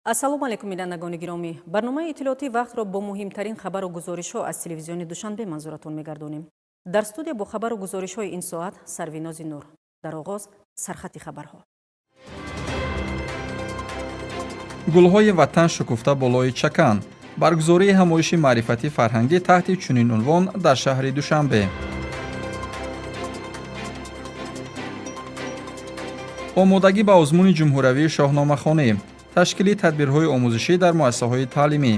Ассалому алайкум, бинандагони гиромӣ. Барномаи иттилоотии вақтро бо муҳимтарин хабару гузоришҳо аз телевизиони Душанбе манзуратон мегардонем. Дар студия бо хабару гузоришҳои ин соат Сарвинози Нур. Дар оғоз сархати хабарҳо. Гулҳои ватан шукуфта болои чакан. Баргузории ҳамоиши маърифатӣ фарҳангӣ таҳти чунин унвон дар шаҳри Душанбе. Омодагӣ ба озмуни ҷумҳуриявии шоҳномахонӣ. Ташкили тадбирҳои омӯзишӣ дар муассисаҳои таълимӣ.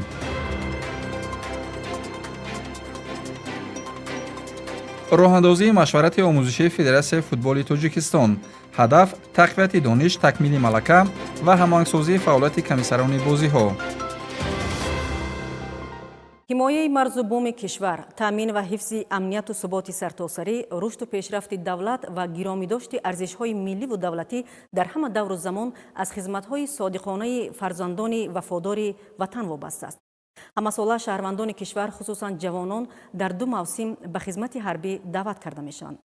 Роҳандозии машварати омӯзишии Федератсияи футболи Тоҷикистон. Ҳадаф тақвияти дониш, такмили малака ва ҳамоҳангсозии фаъолияти комиссарони бозиҳо. Ҳимояи марзу буми кишвар, таъмин ва ҳифзи амнияту суботи сартосарӣ, рушду пешрафти давлат ва гиромидошти арзишҳои милливу давлатӣ дар ҳама давру замон аз хизматҳои содиқонаи фарзандони вафодори ватан вобаста аст. Ҳамасола шаҳрвандони кишвар, хусусан ҷавонон, дар ду мавсим ба хизмати ҳарбӣ даъват карда мешаванд.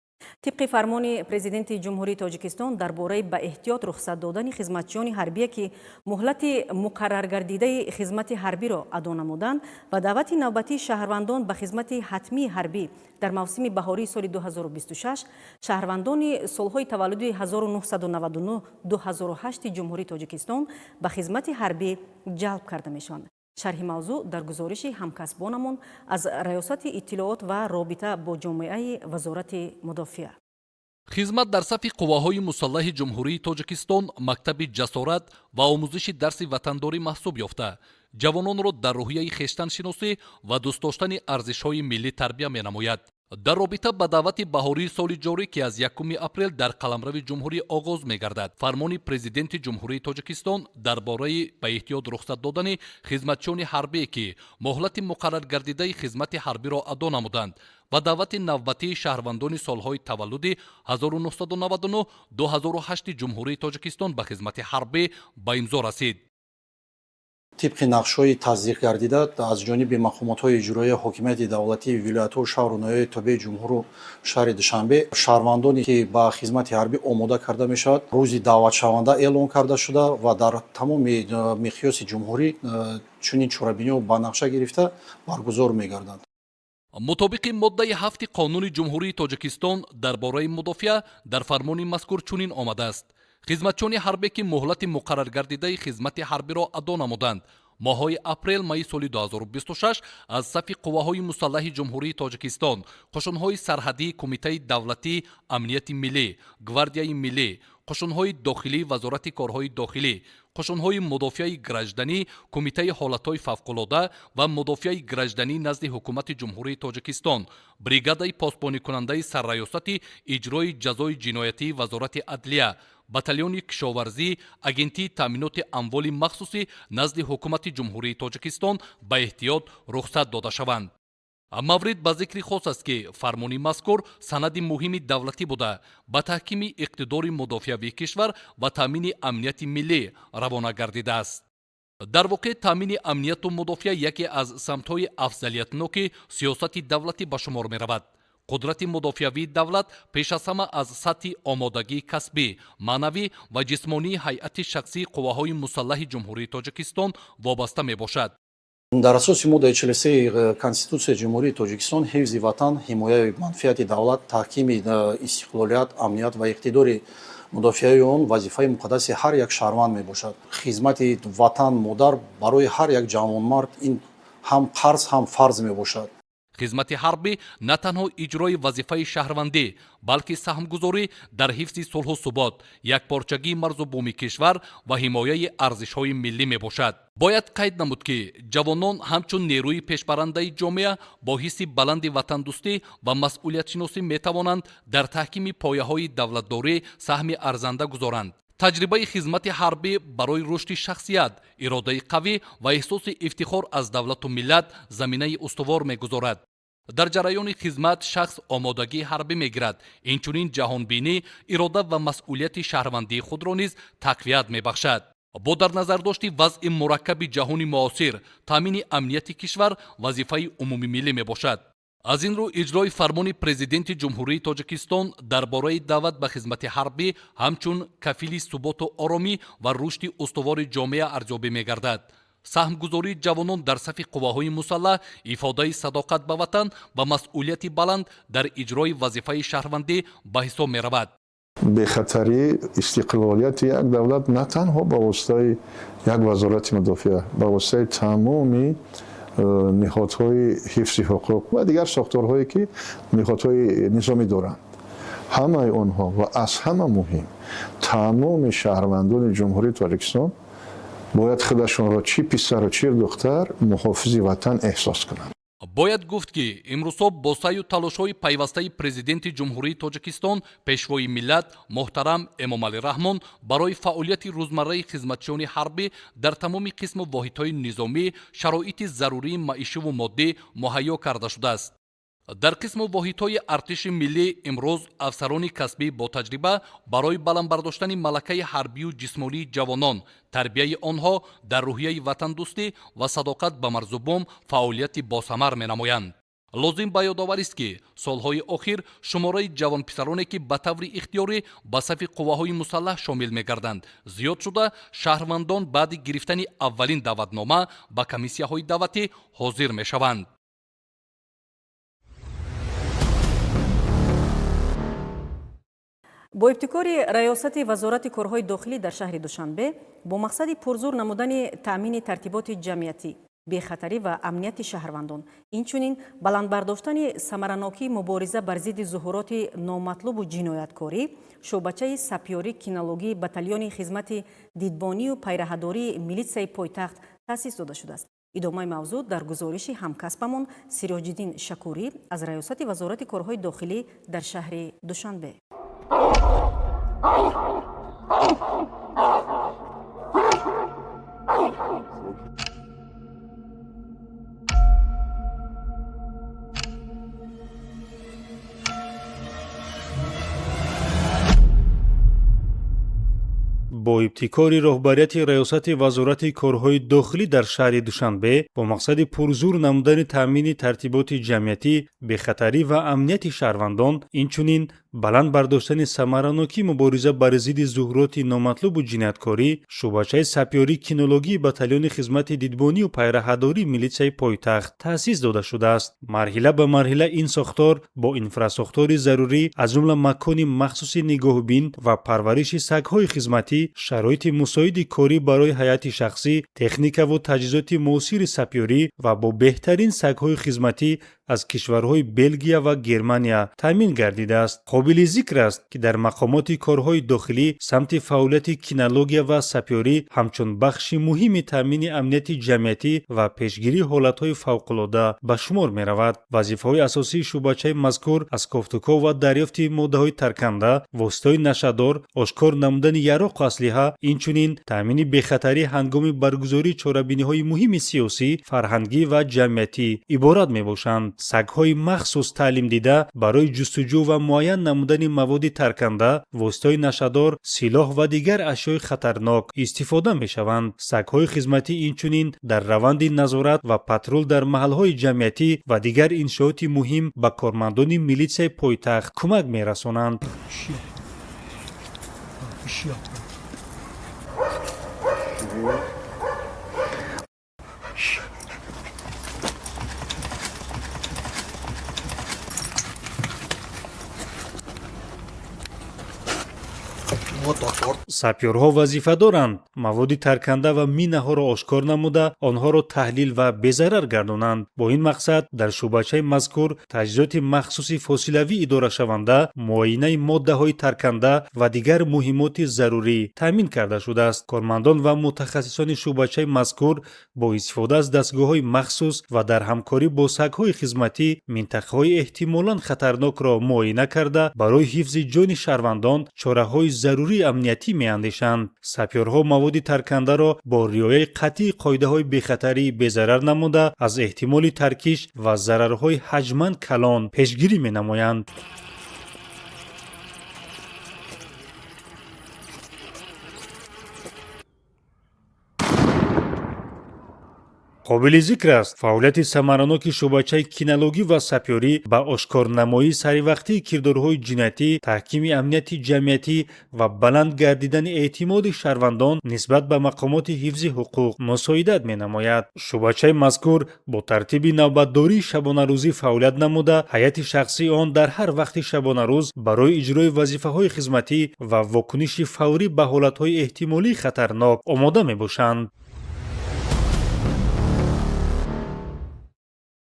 Тибқи фармони Президенти Ҷумҳурии Тоҷикистон дар бораи ба эҳтиёт рухсат додани хизматчиёни ҳарбие, ки муҳлати муқарраргардидаи хизмати ҳарбиро адо намуданд, ва даъвати навбатии шаҳрвандон ба хизмати ҳатмии ҳарбӣ дар мавсими баҳории соли 2026, шаҳрвандони солҳои таваллуди 1999-2008 Ҷумҳурии Тоҷикистон ба хизмати ҳарбӣ ҷалб карда мешаванд. Шарҳи мавзӯъ дар гузориши ҳамкасбонамон аз Раёсати иттилоот ва робита бо ҷомеаи Вазорати мудофиа. Хизмат дар сафи қувваҳои мусаллаҳи Ҷумҳурии Тоҷикистон мактаби ҷасорат ва омӯзиши дарси ватандорӣ маҳсуб ёфта, ҷавононро дар рӯҳияи хештаншиносӣ ва дӯстдоштани арзишҳои миллӣ тарбия менамояд. Дар робита ба даъвати баҳории соли ҷорӣ, ки аз 1 апрел дар қаламрави ҷумҳурӣ оғоз мегардад, фармони Президенти Ҷумҳурии Тоҷикистон дар бораи ба эҳтиёт рухсат додани хизматчиёни ҳарбие, ки муҳлати муқарраргардидаи хизмати ҳарбиро адо намуданд, ва даъвати навбатии шаҳрвандони солҳои таваллуди 1999-2008 Ҷумҳурии Тоҷикистон ба хизмати ҳарбӣ ба имзо расид. Тибқи нақшҳои тасдиқгардида аз ҷониби мақомотҳои иҷроияи ҳокимияти давлатии вилоятҳо, шаҳру ноҳияҳои тобеи ҷумҳуру шаҳри Душанбе шаҳрвандоне, ки ба хизмати ҳарбӣ омода карда мешавад, рӯзи даъватшаванда эълон карда шуда ва дар тамоми миқёси ҷумҳурӣ чунин чорабиниҳо ба нақша гирифта баргузор мегарданд. Мутобиқи моддаи 7-и Қонуни Ҷумҳурии Тоҷикистон дар бораи мудофиа дар фармони мазкур чунин омадааст: хизматчиёни ҳарбе, ки муҳлати муқарраргардидаи хизмати ҳарбиро адо намуданд, моҳҳои апрел майи соли 2026 аз сафи қувваҳои мусаллаҳи Ҷумҳурии Тоҷикистон, қушунҳои сарҳадии Кумитаи давлатии амнияти миллӣ, Гвардияи миллӣ, қушунҳои дохилии Вазорати корҳои дохилӣ, қушунҳои мудофиаи гражданӣ, Кумитаи ҳолатҳои фавқулода ва мудофиаи гражданӣ назди Ҳукумати Ҷумҳурии Тоҷикистон, бригадаи посбоникунандаи Сарраёсати иҷрои ҷазои ҷиноятии Вазорати адлия, батальони кишоварзӣ, Агентии таъминоти амволи махсусӣ назди Ҳукумати Ҷумҳурии Тоҷикистон ба эҳтиёт рухсат дода шаванд. Маврид ба зикри хос аст, ки фармони мазкур санади муҳими давлатӣ буда, ба таҳкими иқтидори мудофиавии кишвар ва таъмини амнияти миллӣ равона гардидааст. Дар воқеъ, таъмини амнияту мудофиа яке аз самтҳои афзалиятноки сиёсати давлатӣ ба шумор меравад. Қудрати мудофиавии давлат пеш аз ҳама аз сатҳи омодагии касбӣ, маънавӣ ва ҷисмонии ҳайати шахсии қувваҳои мусаллаҳи Ҷумҳурии Тоҷикистон вобаста мебошад. Дар асоси моддаи 43 Конститутсияи Ҷумҳурии Тоҷикистон ҳифзи ватан, ҳимояи манфиати давлат, таҳкими истиқлолият, амният ва иқтидори мудофиаи он вазифаи муқаддаси ҳар як шаҳрванд мебошад. Хизмати ватан модар барои ҳар як ҷавонмард ин ҳам қарз, ҳам фарз мебошад. Хизмати ҳарбӣ на танҳо иҷрои вазифаи шаҳрвандӣ, балки саҳмгузорӣ дар ҳифзи сулҳу субот, якпорчагии марзу буми кишвар ва ҳимояи арзишҳои миллӣ мебошад. Бояд қайд намуд, ки ҷавонон ҳамчун нерӯи пешбарандаи ҷомеа бо ҳисси баланди ватандӯстӣ ва масъулиятшиносӣ метавонанд дар таҳкими пояҳои давлатдорӣ саҳми арзанда гузоранд. Таҷрибаи хизмати ҳарбӣ барои рушди шахсият, иродаи қавӣ ва эҳсоси ифтихор аз давлату миллат заминаи устувор мегузорад. Дар ҷараёни хизмат шахс омодагии ҳарбӣ мегирад, инчунин ҷаҳонбинӣ, ирода ва масъулияти шаҳрвандии худро низ тақвият мебахшад. Бо дар назардошти вазъи мураккаби ҷаҳони муосир, таъмини амнияти кишвар вазифаи умумимиллӣ мебошад. Аз ин рӯ иҷрои фармони Президенти Ҷумҳурии Тоҷикистон дар бораи даъват ба хизмати ҳарбӣ ҳамчун кафили суботу оромӣ ва рушди устувори ҷомеа арзёбӣ мегардад. Саҳмгузории ҷавонон дар сафи қувваҳои мусаллаҳ ифодаи садоқат ба ватан ва масъулияти баланд дар иҷрои вазифаи шаҳрвандӣ ба ҳисоб меравад. Бехатарӣ, истиқлолияти як давлат на танҳо ба воситаи як вазорати мудофиа, ба воситаи тамоми ниҳодҳои ҳифзи ҳуқуқ ва дигар сохторҳое, ки ниҳодҳои низомӣ доранд, ҳамаи онҳо ва аз ҳама муҳим тамоми шаҳрвандони Ҷумҳурии Тоҷикистон бояд худашонро, чӣ писару чӣ духтар, муҳофизи ватан эҳсос кунанд. Бояд гуфт, ки имрӯзҳо бо саъю талошҳои пайвастаи Президенти Ҷумҳурии Тоҷикистон, Пешвои миллат муҳтарам Эмомалӣ Раҳмон барои фаъолияти рӯзмарраи хизматчиёни ҳарбӣ дар тамоми қисму воҳидҳои низомӣ шароити зарурии маишиву моддӣ муҳайё карда шудааст. Дар қисму воҳидҳои артиши миллӣ имрӯз афсарони касбӣ бо таҷриба барои баланд бардоштани малакаи ҳарбию ҷисмонии ҷавонон, тарбияи онҳо дар рӯҳияи ватандӯстӣ ва садоқат ба марзу бум фаъолияти босамар менамоянд. Лозим ба ёдоварист, ки солҳои охир шумораи ҷавонписароне, ки ба таври ихтиёрӣ ба сафи қувваҳои мусаллаҳ шомил мегарданд, зиёд шуда, шаҳрвандон баъди гирифтани аввалин даъватнома ба комиссияҳои даъватӣ ҳозир мешаванд. Бо ибтикори Раёсати Вазорати корҳои дохилӣ дар шаҳри Душанбе бо мақсади пурзур намудани таъмини тартиботи ҷамъиятӣ, бехатарӣ ва амнияти шаҳрвандон, инчунин баланд бардоштани самаранокии мубориза бар зидди зуҳуроти номатлубу ҷинояткорӣ, шӯъбачаи сапёрӣ кинологии батальони хизмати дидбонию пайраҳадории милитсияи пойтахт таъсис дода шудааст. Идомаи мавзӯъ дар гузориши ҳамкасбамон Сироҷиддин Шакурӣ аз Раёсати Вазорати корҳои дохилӣ дар шаҳри Душанбе. Бо ибтикори роҳбарияти Раёсати Вазорати корҳои дохилӣ дар шаҳри Душанбе бо мақсади пурзур намудани таъмини тартиботи ҷамъиятӣ, бехатарӣ ва амнияти шаҳрвандон, инчунин баланд бардоштани самаранокии мубориза бар зидди зуҳуроти номатлубу ҷинояткорӣ, шӯъбачаи сапёрии кинологии батальони хизмати дидбонию пайраҳадории милитсияи пойтахт таъсис дода шудааст. Марҳила ба марҳила ин сохтор бо инфрасохтори зарурӣ, аз ҷумла макони махсуси нигоҳубин ва парвариши сагҳои хизматӣ, шароити мусоиди корӣ барои ҳайати шахсӣ, техникаву таҷҳизоти муосири сапёрӣ ва бо беҳтарин сагҳои хизматӣ аз кишварҳои Белгия ва Германия таъмин гардидааст. Қобили зикр аст, ки дар мақомоти корҳои дохилӣ самти фаъолияти кинология ва сапёрӣ ҳамчун бахши муҳими таъмини амнияти ҷамъиятӣ ва пешгирии ҳолатҳои фавқулода ба шумор меравад. Вазифаҳои асосии шӯъбачаи мазкур аз кофтуков ва дарёфти моддаҳои тарканда, воситаҳои нашъадор, ошкор намудани яроқу аслиҳа, инчунин таъмини бехатарӣ ҳангоми баргузории чорабиниҳои муҳими сиёсӣ, фарҳангӣ ва ҷамъиятӣ иборат мебошанд. Сагҳои махсус таълимдида барои ҷустуҷӯ ва муайян намудани маводи тарканда, воситаҳои нашъадор, силоҳ ва дигар ашёи хатарнок истифода мешаванд. Сагҳои хизматӣ инчунин дар раванди назорат ва патрул дар маҳалҳои ҷамъиятӣ ва дигар иншооти муҳим ба кормандони милитсияи пойтахт кӯмак мерасонанд. Сапёрҳо вазифа доранд маводи тарканда ва минаҳоро ошкор намуда, онҳоро таҳлил ва безарар гардонанд. Бо ин мақсад дар шӯъбачаи мазкур таҷҳизоти махсуси фосилавӣ идорашаванда, муоинаи моддаҳои тарканда ва дигар муҳимоти зарурӣ таъмин карда шудааст. Кормандон ва мутахассисони шӯъбачаи мазкур бо истифода аз дастгоҳҳои махсус ва дар ҳамкорӣ бо сагҳои хизматӣ минтақаҳои эҳтимолан хатарнокро муоина карда, барои ҳифзи ҷони шаҳрвандон чораҳои зарурии амниятӣ меандешанд. Сапёрҳо маводи таркандаро бо риояи қатъии қоидаҳои бехатарӣ безарар намуда, аз эҳтимоли таркиш ва зарарҳои ҳаҷман калон пешгирӣ менамоянд. Қобили зикр аст, фаъолияти самараноки шӯъбачаи кинологӣ ва сапёрӣ ба ошкорнамоии саривақтии кирдорҳои ҷиноятӣ, таҳкими амнияти ҷамъиятӣ ва баланд гардидани эътимоди шаҳрвандон нисбат ба мақомоти ҳифзи ҳуқуқ мусоидат менамояд. Шӯъбачаи мазкур бо тартиби навбатдории шабонарӯзӣ фаъолият намуда, ҳайати шахсии он дар ҳар вақти шабонарӯз барои иҷрои вазифаҳои хизматӣ ва вокуниши фаврӣ ба ҳолатҳои эҳтимолии хатарнок омода мебошанд.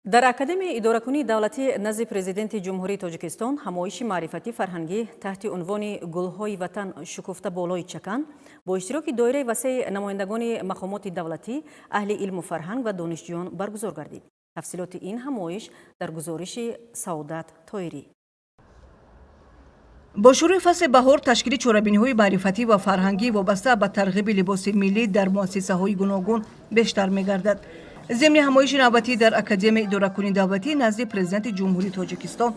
Дар Академияи идоракунии давлатӣ назди Президенти Ҷумҳурии Тоҷикистон ҳамоиши маърифатӣ фарҳангӣ таҳти унвони «Гулҳои ватан шукуфта болои чакан» бо иштироки доираи васеи намояндагони мақомоти давлатӣ, аҳли илму фарҳанг ва донишҷӯён баргузор гардид. Тафсилоти ин ҳамоиш дар гузориши Саодат Тоирӣ. Бо шурӯи фасли баҳор ташкили чорабиниҳои маърифатӣ ва фарҳангӣ вобаста ба тарғиби либоси миллӣ дар муассисаҳои гуногун бештар мегардад. Зимни ҳамоиши навбатӣ дар Академияи идоракунии давлатӣ назди Президенти Ҷумҳурии Тоҷикистон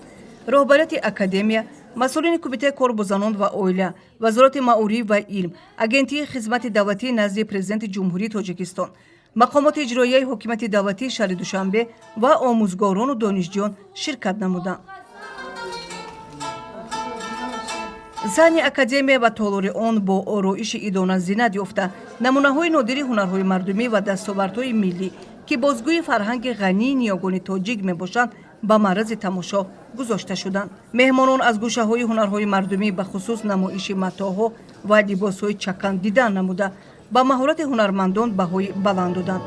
роҳбарияти академия, масъулини Кумитаи кор бо занон ва оила, Вазорати маориф ва илм, Агентии хизмати давлатӣ назди Президенти Ҷумҳурии Тоҷикистон, мақомоти иҷроияи ҳокимияти давлатии шаҳри Душанбе ва омӯзгорону донишҷӯён ширкат намуданд. Саҳни академия ва толори он бо ороиши идона зинат ёфта, намунаҳои нодири ҳунарҳои мардумӣ ва дастовардҳои миллӣ, ки бозгӯи фарҳанги ғании ниёгони тоҷик мебошанд, ба маърази тамошо гузошта шуданд. Меҳмонон аз гӯшаҳои ҳунарҳои мардумӣ, бахусус намоиши матоъҳо ва либосҳои чакан дидан намуда, ба маҳорати ҳунармандон баҳои баланд доданд.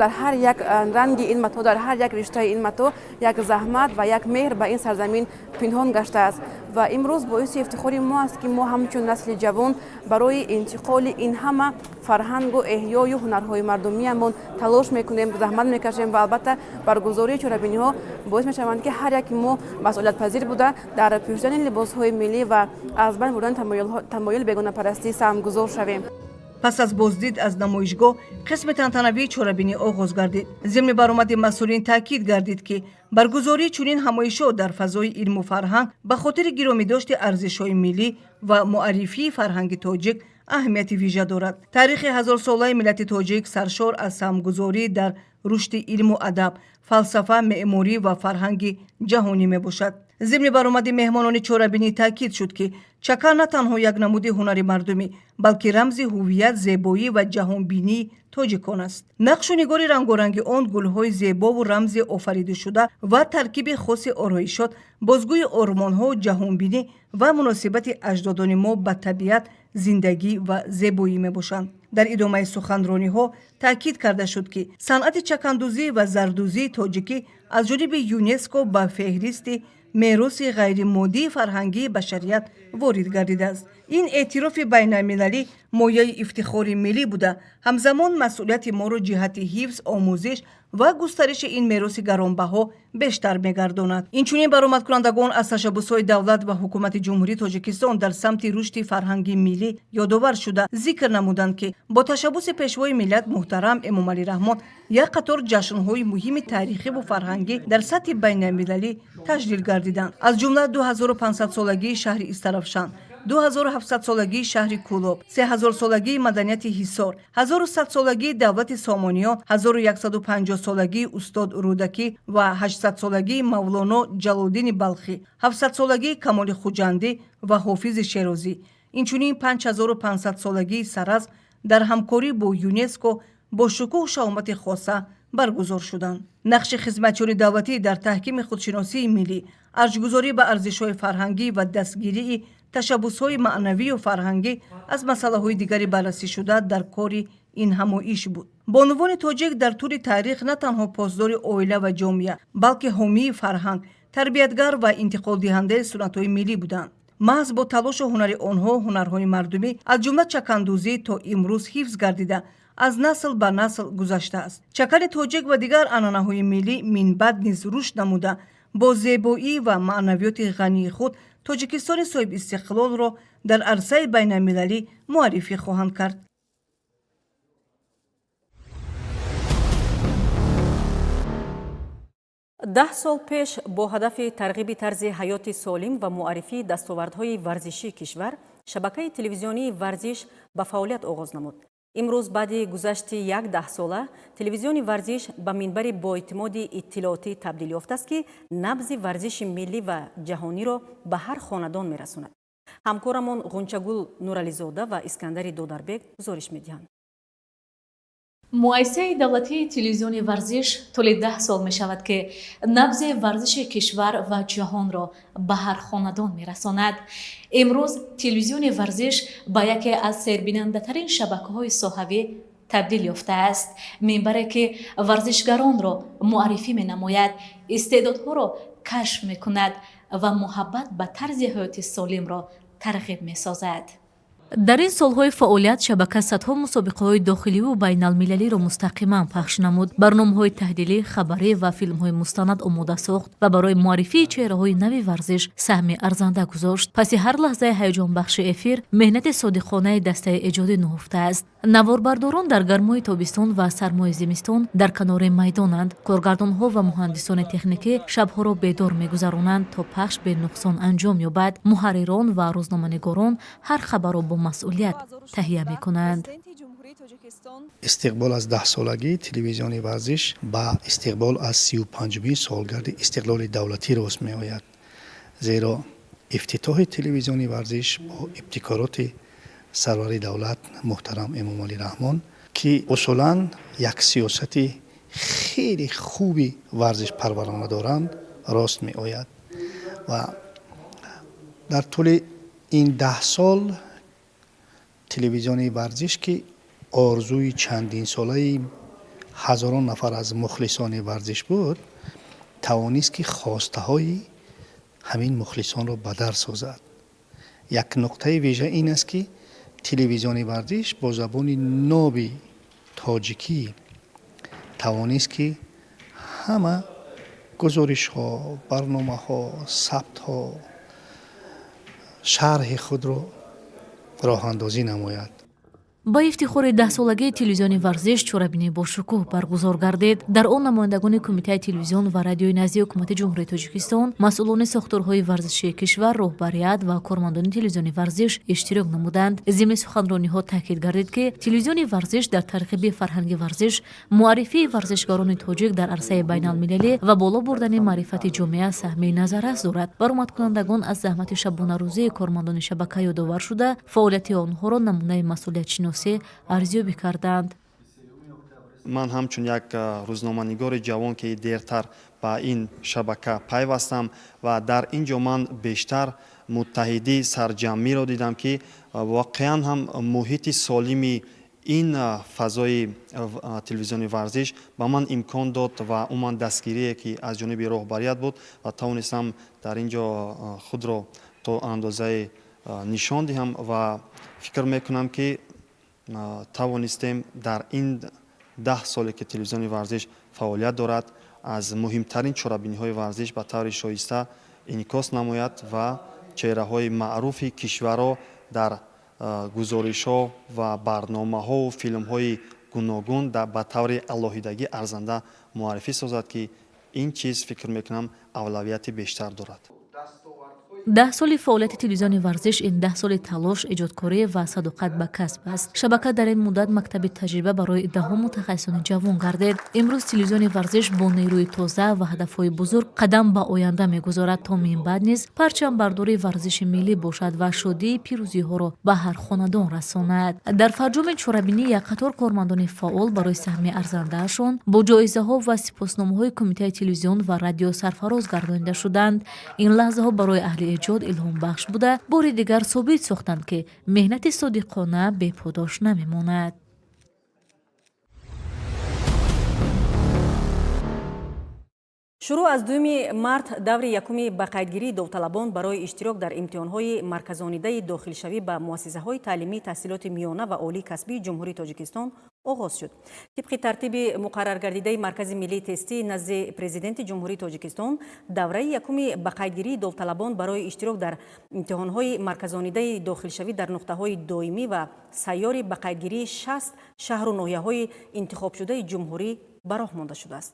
Дар ҳар як ранги ин матоъ, дар ҳар як риштаи ин матоъ як заҳмат ва як меҳр ба ин сарзамин пинҳон гаштааст ва имрӯз боиси ифтихори мо аст, ки мо ҳамчун насли ҷавон барои интиқоли ин ҳама фарҳангу эҳёю ҳунарҳои мардумиамон талош мекунем, заҳмат мекашем ва албатта баргузории чорабиниҳо боис мешаванд, ки ҳар яки мо масъулиятпазир буда, дар пӯшидани либосҳои миллӣ ва аз байн бурдани тамоюли бегонапарастӣ саҳмгузор шавем. Пас аз боздид аз намоишгоҳ қисми тантанавии чорабинӣ оғоз гардид. Зимни баромади масъулин таъкид гардид, ки баргузории чунин ҳамоишҳо дар фазои илму фарҳанг ба хотири гиромидошти арзишҳои миллӣ ва муаррифии фарҳанги тоҷик аҳамияти вижа дорад. Таърихи ҳазорсолаи миллати тоҷик саршор аз саҳмгузорӣ дар рушди илму адаб, фалсафа, меъморӣ ва фарҳанги ҷаҳонӣ мебошад. Зимни баромади меҳмонони чорабинӣ таъкид шуд, ки чакан на танҳо як намуди ҳунари мардумӣ, балки рамзи ҳуввият, зебоӣ ва ҷаҳонбинии тоҷикон аст. Нақшу нигори рангоранги он, гулҳои зебову рамзи офаридашуда ва таркиби хоси ороишот бозгӯи ормонҳо, ҷаҳонбинӣ ва муносибати аҷдодони мо ба табиат, зиндагӣ ва зебоӣ мебошанд. Дар идомаи суханрониҳо таъкид карда шуд, ки санъати чакандӯзӣ ва зардӯзии тоҷикӣ аз ҷониби ЮНЕСКО ба феҳристи мероси ғайримоддии фарҳангии башарият ворид гардидааст. Ин эътирофи байналмилалӣ мояи ифтихори миллӣ буда, ҳамзамон масъулияти моро ҷиҳати ҳифз, омӯзиш ва густариши ин мероси гаронбаҳо бештар мегардонад. Инчунин баромадкунандагон аз ташаббусҳои давлат ва ҳукумати Ҷумҳурии Тоҷикистон дар самти рушди фарҳанги миллӣ ёдовар шуда, зикр намуданд, ки бо ташаббуси Пешвои миллат муҳтарам Эмомалӣ Раҳмон як қатор ҷашнҳои муҳими таърихиву фарҳангӣ дар сатҳи байналмилалӣ таҷлил гардиданд, аз ҷумла 2500-солагии шаҳри Истаравшан, 2700-солагии шаҳри Кӯлоб, 3000-солагии маданияти Ҳисор, 1100-солагии давлати Сомониён, 1150-солагии устод Рӯдакӣ ва 800-солагии Мавлоно Ҷалолиддини Балхӣ, 700-солагии Камоли Хуҷандӣ ва Ҳофизи Шерозӣ, инчунин 5500-солагии Саразм дар ҳамкорӣ бо ЮНЕСКО бо шукӯҳу шаҳомати хоса баргузор шуданд. Нақши хизматчиёни давлатӣ дар таҳкими худшиносии миллӣ, арҷгузорӣ ба арзишҳои фарҳангӣ ва дастгирии ташаббусҳои маънавию фарҳангӣ аз масъалаҳои дигари баррасӣшуда дар кори ин ҳамоиш буд. Бонувони тоҷик дар тӯли таърих на танҳо посдори оила ва ҷомеа, балки ҳомии фарҳанг, тарбиятгар ва интиқолдиҳандаи суннатҳои миллӣ буданд. Маҳз бо талошу ҳунари онҳо ҳунарҳои мардумӣ, аз ҷумла чакандӯзӣ, то имрӯз ҳифз гардида, аз насл ба насл гузаштааст. Чакани тоҷик ва дигар анъанаҳои миллӣ минбаъд низ рушд намуда, бо зебоӣ ва маънавиёти ғании худ Тоҷикистони соҳибистиқлолро дар арсаи байналмилалӣ муаррифӣ хоҳанд кард. 10 сол пеш бо ҳадафи тарғиби тарзи ҳаёти солим ва муаррифии дастовардҳои варзишии кишвар шабакаи телевизионии «Варзиш» ба фаъолият оғоз намуд. Имрӯз баъди гузашти як даҳсола телевизиони варзиш ба минбари боэътимоди иттилоотӣ табдил ёфтааст, ки набзи варзиши миллӣ ва ҷаҳониро ба ҳар хонадон мерасонад. Ҳамкорамон Ғунчагул Нурализода ва Искандари Додарбек гузориш медиҳанд. Муассисаи давлатии телевизиони варзиш тӯли 10 сол мешавад, ки набзи варзиши кишвар ва ҷаҳонро ба ҳар хонадон мерасонад. Имрӯз телевизиони варзиш ба яке аз сербинандатарин шабакаҳои соҳавӣ табдил ёфтааст, минбаре ки варзишгаронро муаррифӣ менамояд, истеъдодҳоро кашф мекунад ва муҳаббат ба тарзи ҳаёти солимро тарғиб месозад. Дар ин солҳои фаъолият шабака садҳо мусобиқаҳои дохиливу байналмилалиро мустақиман пахш намуд, барномаҳои таҳлилӣ, хабарӣ ва филмҳои мустанад омода сохт ва барои муаррифии чеҳраҳои нави варзиш саҳми арзанда гузошт. Паси ҳар лаҳзаи ҳаяҷонбахши эфир меҳнати содиқонаи дастаи эҷодӣ нуҳуфтааст. Наворбардорон дар гармои тобистон ва сармои зимистон дар канори майдонанд. Коргардонҳо ва муҳандисони техникӣ шабҳоро бедор мегузаронанд, то пахш бенуқсон анҷом ёбад. Муҳаррирон ва рӯзноманигорон ҳар хабарро бо масъулият таҳия мекунанд. Истиқбол аз 10-солагии телевизиони варзиш ба истиқбол аз 35-умин солгарди истиқлоли давлатӣ рост меояд, зеро ифтитоҳи телевизиони варзиш бо ибтикороти сарвари давлат муҳтарам Эмомалӣ Раҳмон, ки усулан як сиёсати хеле хуби варзишпарварона доранд, рост меояд. Ва дар тӯли ин 10 сол телевизиони варзиш, ки орзуи чандинсолаи ҳазорон нафар аз мухлисони варзиш буд, тавонист, ки хостаҳои ҳамин мухлисонро ба дар созад. Як нуқтаи вижа ин аст, ки телевизиони варзиш бо забони ноби тоҷикӣ тавонист, ки ҳама гузоришҳо, барномаҳо, сабтҳо, шарҳи худро роҳандозӣ намояд. Ба ифтихори 10-солагии телевизиони варзиш чорабинии бошукӯҳ баргузор гардид. Дар он намояндагони Кумитаи телевизион ва радиои назди Ҳукумати Ҷумҳурии Тоҷикистон, масъулони сохторҳои варзишии кишвар, роҳбарият ва кормандони телевизиони варзиш иштирок намуданд. Зимни суханрониҳо таъкид гардид, ки телевизиони варзиш дар тарғиби фарҳанги варзиш, муаррифии варзишгарони тоҷик дар арсаи байналмилалӣ ва боло бурдани маърифати ҷомеа саҳми назаррас дорад. Баромадкунандагон аз заҳмати шабонарӯзии кормандони шабака ёдовар шуда, фаъолияти онҳоро намунаи масъулиятшиносӣ арзёбӣ карданд. Ман ҳамчун як рӯзноманигори ҷавон, ки дертар ба ин шабака пайвастам ва дар ин ҷо ман бештар муттаҳидӣ, сарҷамъиро дидам, ки воқеан ҳам муҳити солими ин фазои телевизиони варзиш ба ман имкон дод ва умуман дастгирие, ки аз ҷониби роҳбарият буд, ва тавонистам дар ин ҷо худро то андозае нишон диҳам. Ва фикр мекунам, ки тавонистем дар ин 10 соле, ки телевизиони варзиш фаъолият дорад, аз муҳимтарин чорабиниҳои варзиш ба таври шоиста инъикос намояд ва чеҳраҳои маъруфи кишварро дар гузоришҳо ва барномаҳову филмҳои гуногун ба таври алоҳидагӣ арзанда муаррифӣ созад, ки ин чиз, фикр мекунам, авлавияти бештар дорад. 10 соли фаъолияти телевизиони варзиш ин 10 соли талош, эҷодкорӣ ва садоқат ба касб аст. Шабака дар ин муддат мактаби таҷриба барои даҳо мутахассисони ҷавон гардид. Имрӯз телевизиони варзиш бо нерӯи тоза ва ҳадафҳои бузург қадам ба оянда мегузорад, то минбаъд низ парчамбардори варзиши миллӣ бошад ва шодии пирӯзиҳоро ба ҳар хонадон расонад. Дар фарҷоми чорабинӣ як қатор кормандони фаъол барои саҳми арзандаашон бо ҷоизаҳо ва сипосномаҳои Кумитаи телевизион ва радио сарфароз гардонида шуданд. Ин лаҳзаҳо барои аҳли эҷод илҳомбахш буда, бори дигар собит сохтанд, ки меҳнати содиқона беподош намемонад. Шурӯъ аз 2 март даври якуми ба қайдгирии довталабон барои иштирок дар имтиҳонҳои марказонидаи дохилшавӣ ба муассисаҳои таълимии таҳсилоти миёна ва олии касбии Ҷумҳурии Тоҷикистон оғоз шуд. Тибқи тартиби муқарраргардидаи Маркази миллии тестӣ назди Президенти Ҷумҳурии Тоҷикистон, давраи якуми ба қайдгирии довталабон барои иштирок дар имтиҳонҳои марказонидаи дохилшавӣ дар нуқтаҳои доимӣ ва сайёри ба қайдгирии 60 шаҳру ноҳияҳои интихобшудаи ҷумҳурӣ ба роҳ монда шудааст.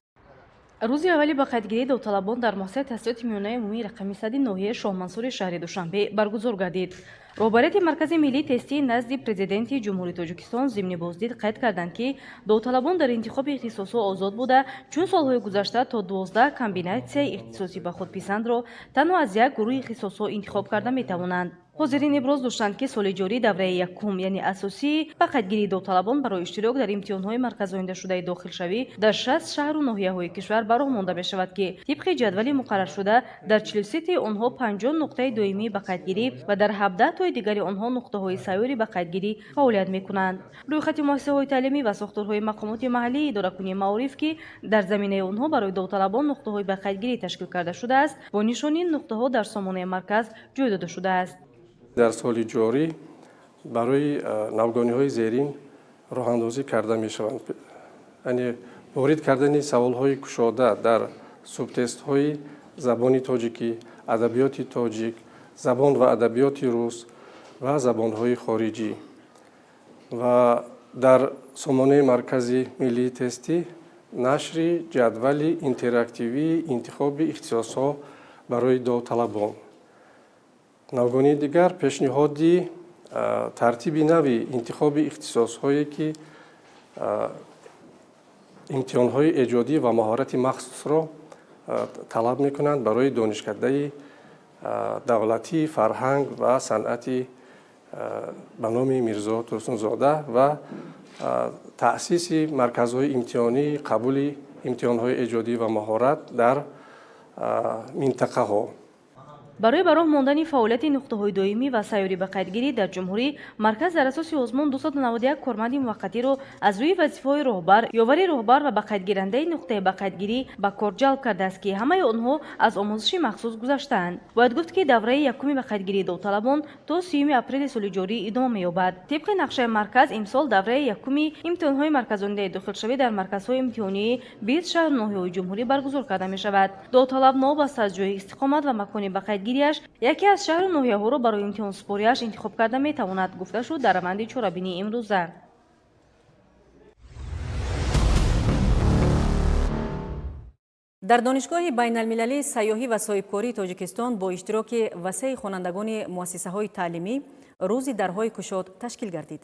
Рӯзи аввали ба қайдгирии довталабон дар муассисаи таҳсилоти миёнаи умумии рақами 100 ноҳияи Шоҳмансури шаҳри Душанбе баргузор гардид. Роҳбарияти Маркази миллии тестии назди Президенти Ҷумҳурии Тоҷикистон зимни боздид қайд карданд, ки довталабон дар интихоби ихтисосҳо озод буда, чун солҳои гузашта то 12 комбинатсияи ихтисосӣ ба худ писандро танҳо аз як гурӯҳи ихтисосҳо интихоб карда метавонанд. Ҳозирин иброз доштанд, ки соли ҷорӣ давраи якум, яъне асосии ба қайдгирии довталабон барои иштирок дар имтиҳонҳои марказондашудаи дохилшавӣ дар 60 шаҳру ноҳияҳои кишвар ба роҳ монда мешавад, ки тибқи ҷадвали муқарраршуда дар 43 онҳо 50 нуқтаи доимии ба қайдгирӣ ва дар 17 тои дигари онҳо нуқтаҳои сайёри ба қайдгирӣ фаъолият мекунанд. Рӯйхати муассисаҳои таълимӣ ва сохторҳои мақомоти маҳаллии идоракунии маориф, ки дар заминаи онҳо барои довталабон нуқтаҳои ба қайдгирӣ ташкил карда шудааст, бо нишони нуқтаҳо дар сомонаи марказ ҷой дода шудааст. Дар соли ҷорӣ барои навгониҳои зерин роҳандозӣ карда мешаванд. Яъне ворид кардани саволҳои кушода дар субтестҳои забони тоҷикӣ, адабиёти тоҷик, забон ва адабиёти рус ва забонҳои хориҷӣ. Ва дар сомонаи Маркази миллии тестӣ нашри ҷадвали интерактивии интихоби ихтисосҳо барои довталабон. Навгонии дигар пешниҳоди тартиби нави интихоби ихтисосҳое, ки имтиҳонҳои эҷодӣ ва маҳорати махсусро талаб мекунанд барои донишкадаи давлатии фарҳанг ва санъати ба номи Мирзо Турсунзода ва таъсиси марказҳои имтиҳонии қабули имтиҳонҳои эҷодӣ ва маҳорат дар минтақаҳо. Барои ба роҳ мондани фаъолияти нуқтаҳои доимӣ ва сайёри ба қайдгирӣ дар ҷумҳурӣ марказ дар асоси озмун 291 корманди муваққатиро аз рӯи вазифаҳои роҳбар, ёвари роҳбар ва ба қайдгирандаи нуқтаи ба қайдгирӣ ба кор ҷалб кардааст, ки ҳамаи онҳо аз омӯзиши махсус гузаштаанд. Бояд гуфт, ки давраи якуми ба қайдгирии довталабон то 30 апрели соли ҷорӣ идома меёбад. Тибқи нақшаи марказ, имсол давраи якуми имтиҳонҳои марказонидаи дохилшавӣ дар марказҳои имтиҳонии 20 шаҳру ноҳияҳои ҷумҳурӣ баргузор карда мешавад. Довталаб новобаста аз ҷойи истиқомат ва макони ба қайдгириаш яке аз шаҳру ноҳияҳоро барои имтиҳонсупориаш интихоб карда метавонад, гуфта шуд дар раванди чорабинии имрӯза. Дар Донишгоҳи байналмилалии сайёҳӣ ва соҳибкории Тоҷикистон бо иштироки васеи хонандагони муассисаҳои таълимӣ рӯзи дарҳои кушод ташкил гардид.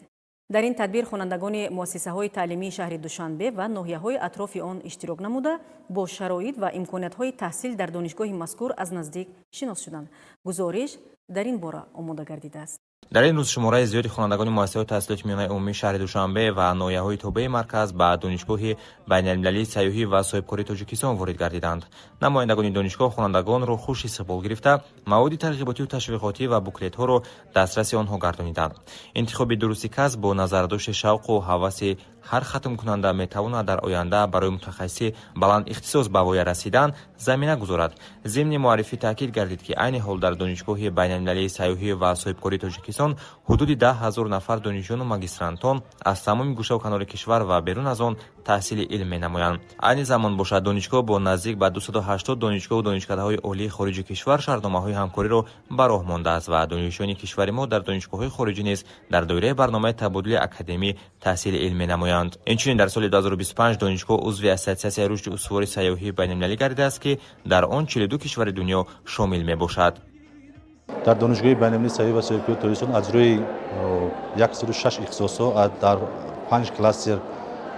Дар ин тадбир хонандагони муассисаҳои таълимии шаҳри Душанбе ва ноҳияҳои атрофи он иштирок намуда, бо шароит ва имкониятҳои таҳсил дар донишгоҳи мазкур аз наздик шинос шуданд. Гузориш дар ин бора омода гардидааст. Дар ин рӯз шумораи зиёди хонандагони муассисаҳои таҳсилоти миёнаи умумии шаҳри Душанбе ва ноҳияҳои тобеи марказ ба Донишгоҳи байналмилалии сайёҳӣ ва соҳибкории Тоҷикистон ворид гардиданд. Намояндагони донишгоҳ хонандагонро хуш истиқбол гирифта, маводи тарғиботию ташвиқотӣ ва буклетҳоро дастраси онҳо гардониданд. Интихоби дурусти касб бо назардошти шавқу ҳаваси ҳар хатмкунанда метавонад дар оянда барои мутахассиси баланд ихтисос ба воя расидан замина гузорад. Зимни муаррифӣ таъкид гардид, ки айни ҳол дар Донишгоҳи байналмилалии сайёҳӣ ва соҳибкории Тоҷикистон ҳудуди 10 000 нафар донишҷӯёну магистрантон аз тамоми гӯшаву канори кишвар ва берун аз он таҳсили илм менамоянд. Айни замон бошад, донишгоҳ бо наздик ба 280 донишгоҳу донишкадаҳои олии хориҷи кишвар шартномаҳои ҳамкориро ба роҳ мондааст ва донишҷӯёни кишвари мо дар донишгоҳҳои хориҷӣ низ дар доираи барномаи табодули академӣ таҳсили илм менамоянд. Инчунин дар соли 2025 донишгоҳ узви Ассотсиатсияи рушди устувори сайёҳии байналмилалӣ гардидааст, ки дар он 42 кишвари дунё шомил мебошад. Дар Донишгоҳи байналмилалии сайёҳӣ ва соҳибкории Тоҷикистон аз рӯи 106 ихтисосҳо дар 5 кластер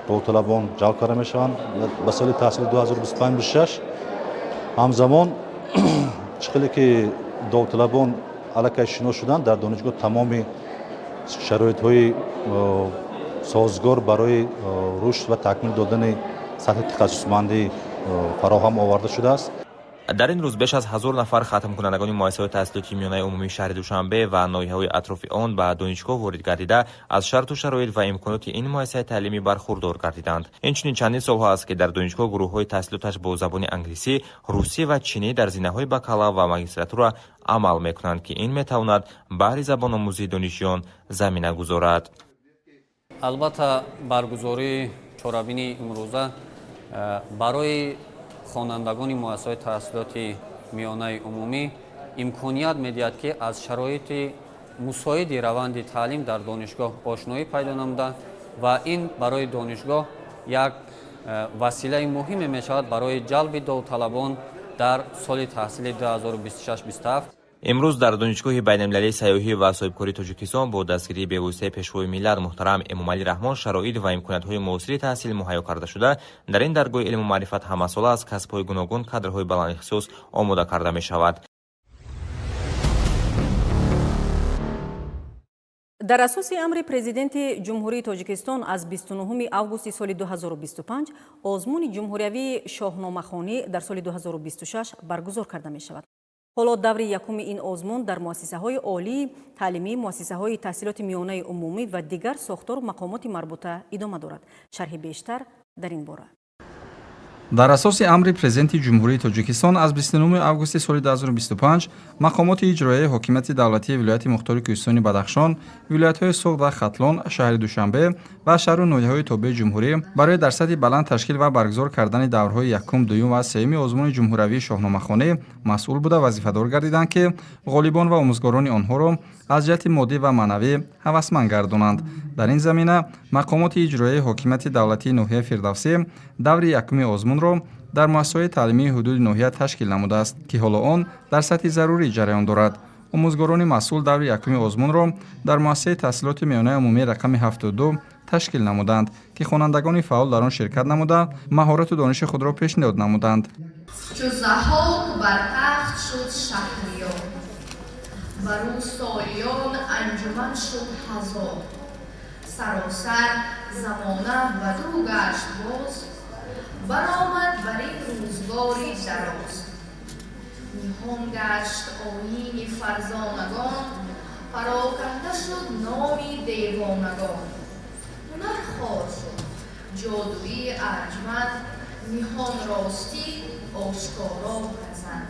довталабон ҷалб карда мешаванд ба соли таҳсили 2025-26. Ҳамзамон чӣ хеле ки довталабон аллакай шинос шуданд, дар донишгоҳ тамоми шароитҳои созгор барои рушд ва такмил додани сатҳи тахассусмандӣ фароҳам оварда шудааст. Дар ин рӯз беш аз 1000 нафар хатмкунандагони муассисаҳои таҳсилоти миёнаи умумии шаҳри Душанбе ва ноҳияҳои атрофи он ба донишгоҳ ворид гардида, аз шарту шароит ва имконоти ин муассисаи таълимӣ бархурдор гардиданд. Инчунин чандин солҳо аст, ки дар донишгоҳ гурӯҳҳои таҳсилоташ бо забони англисӣ, русӣ ва чинӣ дар зинаҳои бакалавр ва магистратура амал мекунанд, ки ин метавонад баҳри забономӯзии донишҷӯён замина гузорад. Албатта, баргузории чорабинии имрӯза барои хонандагони муассисаҳои таҳсилоти миёнаи умумӣ имконият медиҳад, ки аз шароити мусоиди раванди таълим дар донишгоҳ ошноӣ пайдо намуда ва ин барои донишгоҳ як Василаи муҳиме мешавад барои ҷалби довталабон дар соли таҳсили 2026-27. Имрӯз дар Донишгоҳи байналмилалии сайёҳӣ ва соҳибкории Тоҷикистон бо дастгирии бевоситаи Пешвои миллат муҳтарам Эмомалӣ Раҳмон шароит ва имкониятҳои муосири таҳсил муҳайё карда шуда, дар ин даргоҳи илму маърифат ҳамасола аз касбҳои гуногун кадрҳои баландихтисос омода карда мешавад. Дар асоси амри Президенти Ҷумҳурии Тоҷикистон аз 29 августи соли 2025 озмуни ҷумҳуриявии шоҳномахонӣ дар соли 2026 баргузор карда мешавад. Ҳоло даври якуми ин озмун дар муассисаҳои олии таълимӣ, муассисаҳои таҳсилоти миёнаи умумӣ ва дигар сохтору мақомоти марбута идома дорад. Шарҳи бештар дар ин бора. Дар асоси амри Президенти Ҷумҳурии Тоҷикистон аз 29 августи соли 2025 мақомоти иҷроияи ҳокимияти давлатии вилояти мухтори Кӯҳистони Бадахшон, вилоятҳои Суғд ва Хатлон, шаҳри Душанбе ва шаҳру ноҳияҳои тобеи ҷумҳурӣ барои дар сатҳи баланд ташкил ва баргузор кардани даврҳои якум, дуюм ва сеюми озмуни ҷумҳуриявии шоҳномахонӣ масъул буда вазифадор гардиданд, ки ғолибон ва омӯзгорони онҳоро аз ҷиҳати моддӣ ва маънавӣ ҳавасманд гардонанд. Дар ин замина мақомоти иҷроияи ҳокимияти давлатии ноҳияи Фирдавсӣ даври якуми озмунро дар муассисаҳои таълимии ҳудуди ноҳия ташкил намудааст, ки ҳоло он дар сатҳи зарурӣ ҷараён дорад. Омӯзгорони масъул даври якуми озмунро дар муассисаи таҳсилоти миёнаи умумии рақами 72 ташкил намуданд, ки хонандагони фаъол дар он ширкат намуда маҳорату дониши худро пешниҳод намуданд. Чу Заҳҳок бар тахт шуд шаҳриёр, бар ӯ солиён анҷуман шуд ҳазор. Саросар замона баду гашт боз, баромад бар ин рӯзгори дароз. Ниҳон гашт оини фарзонагон, пароканда шуд номи девонагон. Ҳунар хор шуд, ҷодуии арҷманд, ниҳон ростӣ ошкоро газанд.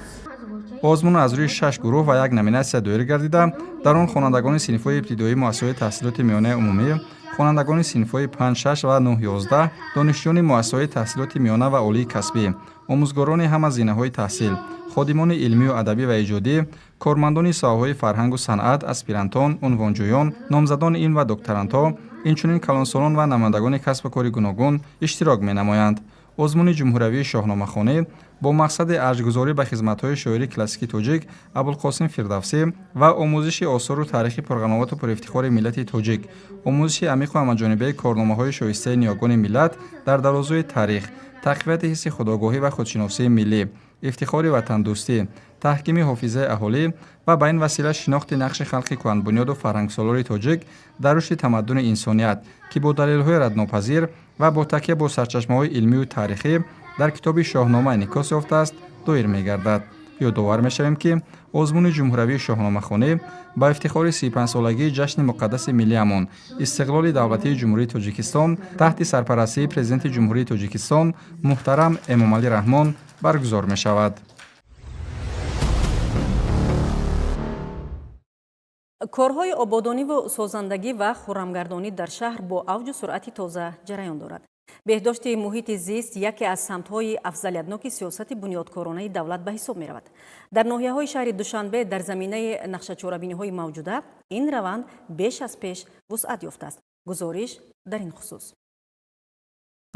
Озмун аз рӯи шаш гурӯҳ ва як номинатсия доир гардида, дар он хонандагони синфҳои ибтидоии муассисаҳои таҳсилоти миёнаи умумӣ, хонандагони синфҳои 5, 6 ва 9, 11, донишҷӯёни муассисаҳои таҳсилоти миёна ва олии касбӣ, омӯзгорони ҳама зинаҳои таҳсил, ходимони илмию адабӣ ва иҷодӣ, кормандони соҳаҳои фарҳангу санъат, аспирантон, унвонҷӯён, номзадони илм ва докторантҳо, инчунин калонсолон ва намояндагони касбу кори гуногун иштирок менамоянд. Озмуни ҷумҳуриявии шоҳномахонӣ бо мақсади арҷгузорӣ ба хизматҳои шоири классики тоҷик Абулқосим Фирдавсӣ ва омӯзиши осору таърихи пурғановату пурифтихори миллати тоҷик, омӯзиши амиқу ҳамаҷонибаи корномаҳои шоистаи ниёгони миллат дар дарозои таърих, тақвияти ҳисси худогоҳӣ ва худшиносии миллӣ, ифтихори ватандӯстӣ, таҳкими ҳофизаи аҳолӣ ва ба ин васила шинохти нақши халқи кӯҳанбунёду фарҳангсолори тоҷик дар рушди тамаддуни инсоният, ки бо далелҳои раднопазир ва бо такя бо сарчашмаҳои илмию таърихӣ дар китоби Шоҳнома инъикос ёфтааст, доир мегардад. Ёдовар мешавем, ки озмуни ҷумҳуриявии шоҳномахонӣ ба ифтихори 35-солагии ҷашни муқаддаси миллиамон Истиқлоли давлатии Ҷумҳурии Тоҷикистон таҳти сарпарастии Президенти Ҷумҳурии Тоҷикистон муҳтарам Эмомалӣ Раҳмон баргузор мешавад. Корҳои ободониву созандагӣ ва хуррамгардонӣ дар шаҳр бо авҷу суръати тоза ҷараён дорад. Беҳдошти муҳити зист яке аз самтҳои афзалиятноки сиёсати бунёдкоронаи давлат ба ҳисоб меравад. Дар ноҳияҳои шаҳри Душанбе дар заминаи нақшачорабиниҳои мавҷуда ин раванд беш аз пеш вусъат ёфтааст. Гузориш дар ин хусус.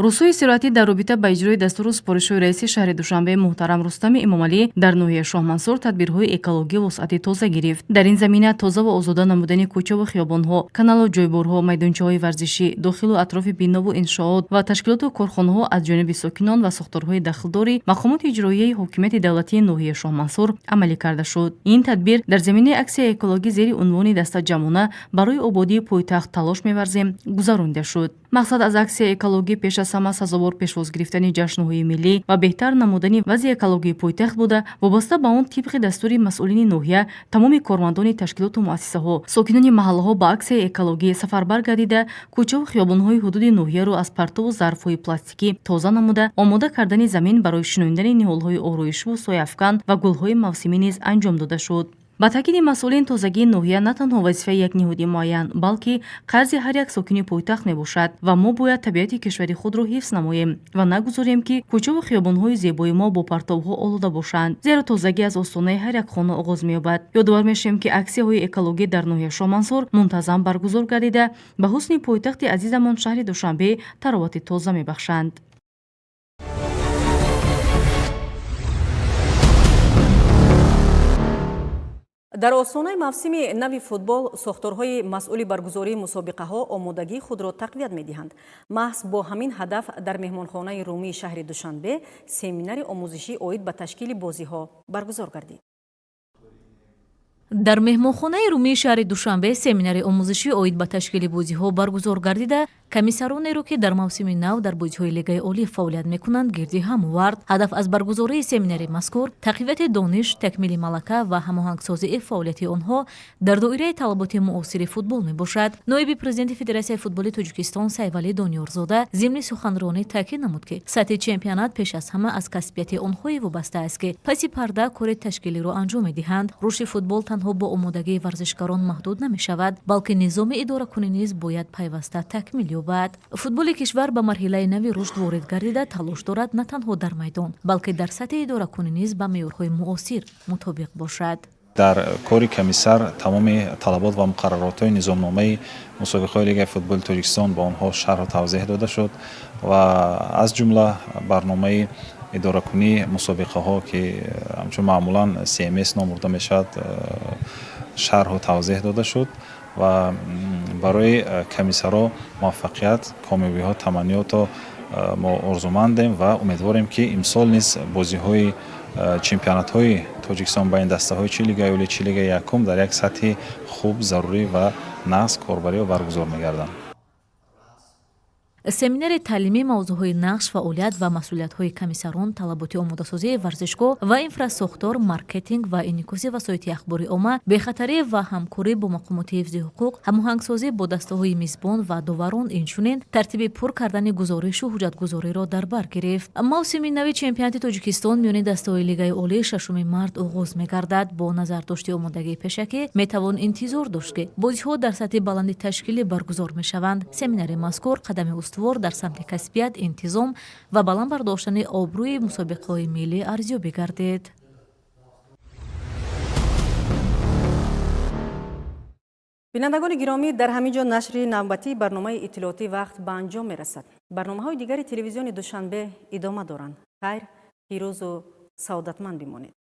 Рӯзҳои истироҳатӣ дар робита ба иҷрои дастуру супоришҳои раиси шаҳри Душанбе муҳтарам Рустами Эмомалӣ дар ноҳияи Шоҳмансур тадбирҳои экологӣ вусъати тоза гирифт. Дар ин замина тоза ва озода намудани кӯчаву хиёбонҳо, каналу ҷойборҳо, майдончаҳои варзишӣ, дохилу атрофи бинову иншоот ва ташкилоту корхонаҳо аз ҷониби сокинон ва сохторҳои дахлдори мақомоти иҷроияи ҳокимияти давлатии ноҳияи Шоҳмансур амалӣ карда шуд. Ин тадбир дар заминаи аксияи экологӣ зери унвони дастаҷамъона барои ободии пойтахт талош меварзем гузаронида шуд. Мақсад аз аксияи экологӣ пеш аз ҳама сазовор пешвоз гирифтани ҷашнҳои миллӣ ва беҳтар намудани вазъи экологии пойтахт буда, вобаста ба он тибқи дастури масъулини ноҳия тамоми кормандони ташкилоту муассисаҳо, сокинони маҳаллаҳо ба аксияи экологӣ сафарбар гардида, кӯчаву хиёбонҳои ҳудуди ноҳияро аз партову зарфҳои пластикӣ тоза намуда, омода кардани замин барои шинондани ниҳолҳои ороишиву сояафкан ва гулҳои мавсимӣ низ анҷом дода шуд. Ба таъкиди масъулин, тозагии ноҳия на танҳо вазифаи як ниҳоди муайян, балки қарзи ҳар як сокини пойтахт мебошад ва мо бояд табиати кишвари худро ҳифз намоем ва нагузорем, ки кӯчаву хиёбонҳои зебои мо бо партовҳо олуда бошанд, зеро тозагӣ аз остонаи ҳар як хона оғоз меёбад. Ёдовар мешавем, ки аксияҳои экологӣ дар ноҳияи Шоҳмансур мунтазам баргузор гардида, ба ҳусни пойтахти азизамон шаҳри Душанбе таровати тоза мебахшанд. Дар остонаи мавсими нави футбол сохторҳои масъули баргузории мусобиқаҳо омодагии худро тақвият медиҳанд. Маҳз бо ҳамин ҳадаф дар меҳмонхонаи Румии шаҳри Душанбе семинари омӯзишӣ оид ба ташкили бозиҳо баргузор гардид. Дар меҳмонхонаи Румии шаҳри Душанбе семинари омӯзишӣ оид ба ташкили бозиҳо баргузор гардида, комиссаронеро, ки дар мавсими нав дар бозиҳои Лигаи Олӣ фаъолият мекунанд, гирди ҳам овард. Ҳадаф аз баргузории семинари мазкур тақвияти дониш, такмили малака ва ҳамоҳангсозии фаъолияти онҳо дар доираи талаботи муосири футбол мебошад. Ноиби президенти Федератсияи футболи Тоҷикистон Сайвалӣ Дониёрзода зимни суханронӣ таъкид намуд, ки сатҳи чемпионат пеш аз ҳама аз касбияти онҳое вобаста аст, ки паси парда кори ташкилиро анҷом медиҳанд. Рушди футбол танҳо бо омодагии варзишгарон маҳдуд намешавад, балки низоми идоракунӣ низ бояд пайваста такмил ёбад. Футболи кишвар ба марҳилаи нави рушд ворид гардида, талош дорад на танҳо дар майдон, балки дар сатҳи идоракунӣ низ ба меъёрҳои муосир мутобиқ бошад. Дар кори комиссар тамоми талабот ва муқарраротҳои низомномаи мусобиқаҳои Лигаи футболи Тоҷикистон ба онҳо шарҳу тавзеҳ дода шуд ва аз ҷумла барномаи идоракунии мусобиқаҳо, ки ҳамчун маъмулан СМС ном бурда мешавад, шарҳу тавзеҳ дода шуд ва барои комиссаро муваффақият, комёбиҳо таманниёто мо орзумандем ва умедворем, ки имсол низ бозиҳои чемпионатҳои Тоҷикистон байни дастаҳои чи Лигаи Олӣ, чи Лигаи якум дар як сатҳи хуб, зарурӣ ва нағз корбарӣ ва баргузор мегарданд. Семинари таълимӣ мавзӯъҳои нақш, фаъолият ва масъулиятҳои комиссарон, талаботи омодасозии варзишгоҳ ва инфрасохтор, маркетинг ва инъикоси васоити ахбори омма, бехатарӣ ва ҳамкорӣ бо мақомоти ҳифзи ҳуқуқ, ҳамоҳангсозӣ бо дастаҳои мизбон ва доварон, инчунин тартиби пур кардани гузоришу ҳуҷҷатгузориро дар бар гирифт. Мавсими нави чемпионати Тоҷикистон миёни дастаҳои Лигаи Олӣ 6 март оғоз мегардад. Бо назардошти омодагии пешакӣ метавон интизор дошт, ки бозиҳо дар сатҳи баланди ташкилӣ баргузор мешаванд. Семинари мазкур қадами устувор дар самти касбият, интизом ва баланд бардоштани обрӯи мусобиқаҳои миллӣ арзёбӣ гардид. Бинандагони гиромӣ, дар ҳамин ҷо нашри навбатии барномаи иттилоотӣ «Вақт» ба анҷом мерасад. Барномаҳои дигари телевизиони Душанбе идома доранд. Хайр, пирӯзу саодатманд бимонед.